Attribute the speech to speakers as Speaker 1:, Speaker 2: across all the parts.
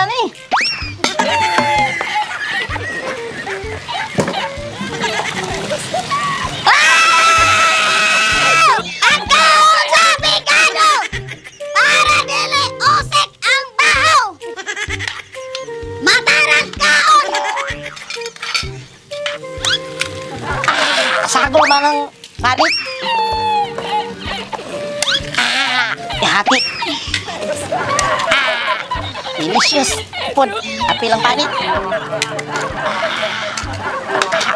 Speaker 1: Na ni.
Speaker 2: Ah! Ang kaon sa Bikano! Para dili usik ang bahaw! Matarang kaon!
Speaker 1: Sago man ang panit. Ah, ihati. Ah, delicious. Pod, apil ang panit. Ah,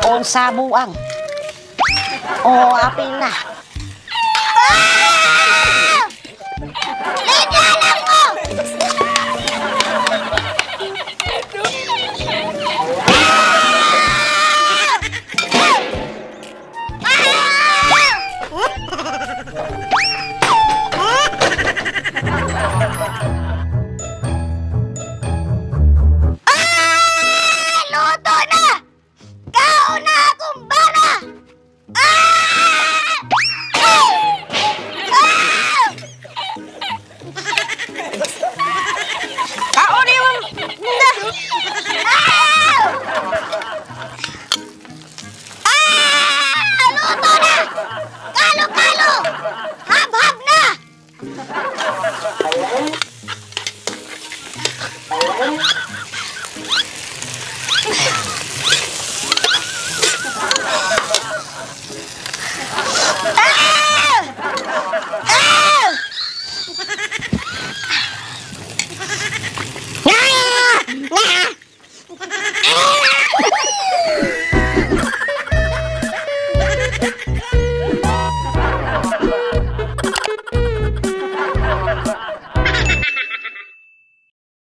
Speaker 1: unsa buang. Oh, apil na.
Speaker 2: Ah! Linya lang mo! Ah! Luto na! Kaon na akong bana! Ah! Ah! Ah!
Speaker 1: Kaon ni mo.
Speaker 2: Ah! Ah! Luto na! Kalo-kalo! Hab-hab na!